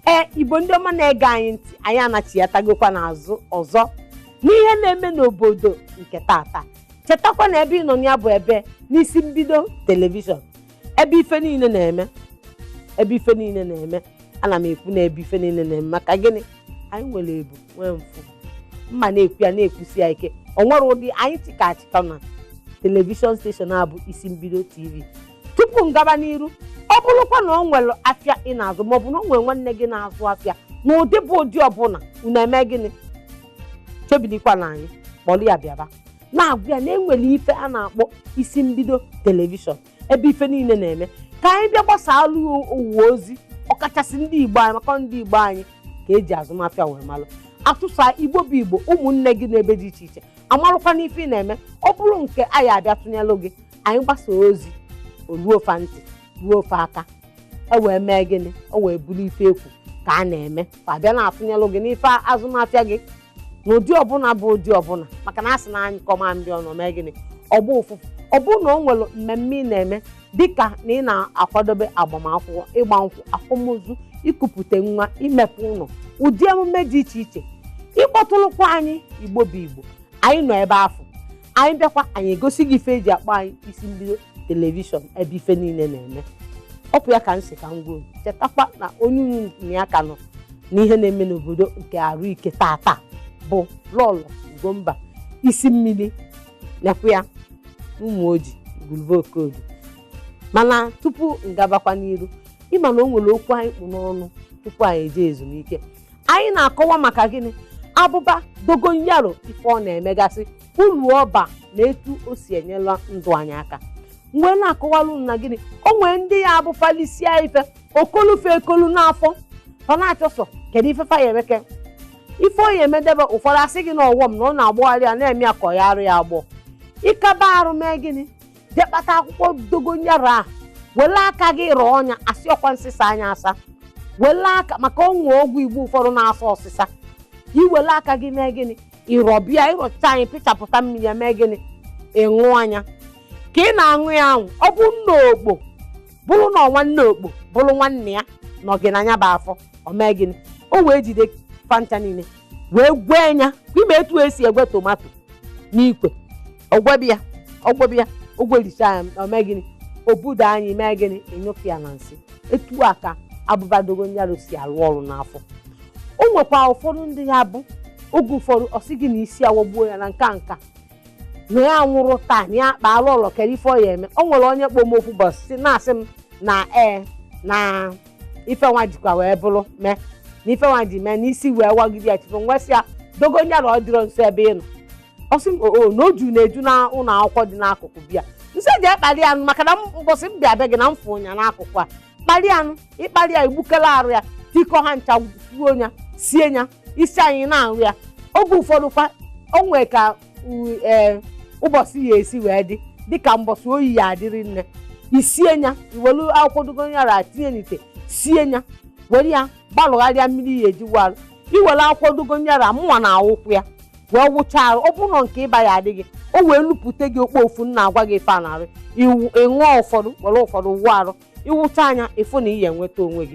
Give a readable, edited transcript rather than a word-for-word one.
Ee, Igbo ndị ọma na-ege anyị ntị, anyị anachiatagokwa n'azụ ọzọ n'ihe na-eme n'obodo nke tata. Chetakwa na ebe ị nọ ya bụ ebe n'isi mbido television, ebe ife niile na-eme, ebe ife niile na-eme. Ana m ekwu na ebe ife niile na-eme maka gịnị? Anyị nwere ebu nwee mfụ mma na-ekwu ya, na-ekwusi ya ike. O nwere ụdị anyị chịka achịka na television station a bụ Isi Mbido TV. Tupu m gaba n'iru, ọ bụrụkwa na ọ nwere afịa ị na-azụ, maọbụ na o nwere nwanne gị na-azụ afịa na ụdị bụ ụdị ọbụla, unu eme gịnị? Chebilikwa na anyị kpọrọ ya bịaba na-agwa ya na enwere ife a na-akpọ Isi Mbido Television, ebe ife niile na-eme, ka anyị bịa gbasalụ ụwa ozi, ọkachasị ndị Igbo anyị, maka ndị Igbo anyị ka eji azụmahịa wee malụ. Atụsa Igbo bụ Igbo, ụmụnne gị n'ebe dị iche iche amalụkwa n'ife ị na-eme. Ọ bụrụ nke anyị abịa tụnyelụ gị, anyị gbasa ozi oluo ofe ntị, ruo ofe aka, e wee mee gịnị? O wee bụrụ ife ekwu ka a na-eme ka abịa na-atụnyelụ gị n'ife azụmahịa gị n'ụdị ọbụla bụ ụdị ọbụla, maka na a sị na anyị kọma ndị ọnụ mee gịnị? Ọgba ụfụfụ. Ọ bụrụ na o nwere mmemme ị na-eme, dịka na ị na-akwadobe agbamakwụkwọ, ịgba nkwụ, akwamozu, ikupụte nwa, imepe ụlọ, ụdị emume dị iche iche, ịkpọtụrụkwa anyị. Igbo bụ Igbo, anyị nọ ebe afọ anyị bịakwa, anyị egosi gị ife eji akpọ anyị Isi Mbido Television, ebe ife niile na-eme. Ọpụ ya ka m si ka m gwuo. Chetakwa na onye unu na ya ka nọ n'ihe na-eme n'obodo nke arụike tata bụ Lọlọ Ugomba isi mmiri nekwa ya ụmụ oji Igwulube Okodu. Mana tupu ngabakwa n'iru, ịma na o nwere okwu anyị kpụ n'ọnụ tupu anyị eje ezumike. Anyị na-akọwa maka gịnị? Abụba dogonyaro, ife ọ na-emegasị, uru ọba na etu o si enyela ndụ anyị aka. Mgbe na-akọwalụ m na gịnị, o nwee ndị ya abụ falisia ife okolufe ekolu n'afọ, ọ na-achọsọ kedu ife fa ya emeke, ife ọ ya emedebe. Ụfọdụ asị gị na ọghọm na ọ na-agbọgharị ya, na-eme ya ka ọ ya arụ ya agbọ. Ịkaba arụ mee gịnị? Jee kpata akwụkwọ dogonyaro a, were aka gị rọọ ọnya, asị ọkwa nsịsa anya asa, were aka, maka onwe ọgwụ Igbo ụfọdụ na-asa ọsịsa. Iwere aka gị mee gịnị? Ịrọbịa, ịrọcha anyị, pịchapụta mmiri ya, mee gịnị? Ịṅụ anya. Ka ị na-aṅụ ya ahụ, ọ bụ nna okpo bụrụ na ọnwa nna okpo bụrụ nwanne ya nọ gị n'anya bụ afọ, o mee gịnị? O wee jide fancha niile wee gwee ya ime etu esi egwe tomato n'ikwe. Ogwebịa, ogwebịa, ogwericha ya, o mee gịnị? Obudo anyị mee gịnị? Ịnyụpụ ya na nsị. Etu a ka abụba dogonyaro si arụ ọrụ n'afọ. O nwekwa ụfọdụ ndị ya bụ oge ụfọdụ ọ sị gị na isi awọgbuo ya na nka nka na ya nwụrụ taa, na ya kpaala ụlọ kere ife ọ ya eme. O nwere onye kpọm okwu bọsị si na-asị m na ee, na ife nwa jikwa wee bụrụ mee na ife nwa ji mee na isi wee wagide ya chifo nwesị ya dogonyaro. Ọ dịrọ nso ebe ị nọ? Ọ sị m oo, na o ju na-eju na ụlọ akwụkwọ dị n'akụkụ. Bịa nso ji ekpali anụ, maka na mbọsị m bịa be gị na m fụ ya n'akụkụ a. Kpali anụ, ịkpali ya, igbukele arụ ya, tikọ ha ncha, fuo ya, sie ya, isi anyị na-aṅụ ya. Oge ụfọdụ kwa o nwee ka ee ụbọchị ya esi wee dị, dịka mbọsị oyi ya adịrị nne, isie ya, iwelu akwụkwọ dogonyaro tinye n'ite, sie ya, were ya gbalụgharịa mmiri ya eji arụ. Iwere akwụkwọ dogonyaro mụnwa na awụkwụ ya wee wụchaa arụ. Ọ bụrụ na nke ịba ya adịghị, o wee nupụta gị okpo ofu nna agwa gị ife a na-arụ, ịṅụọ ụfọdụ, were ụfọdụ wụọ arụ, ịwụcha anya, ịfụ na ị ya enweta onwe gị.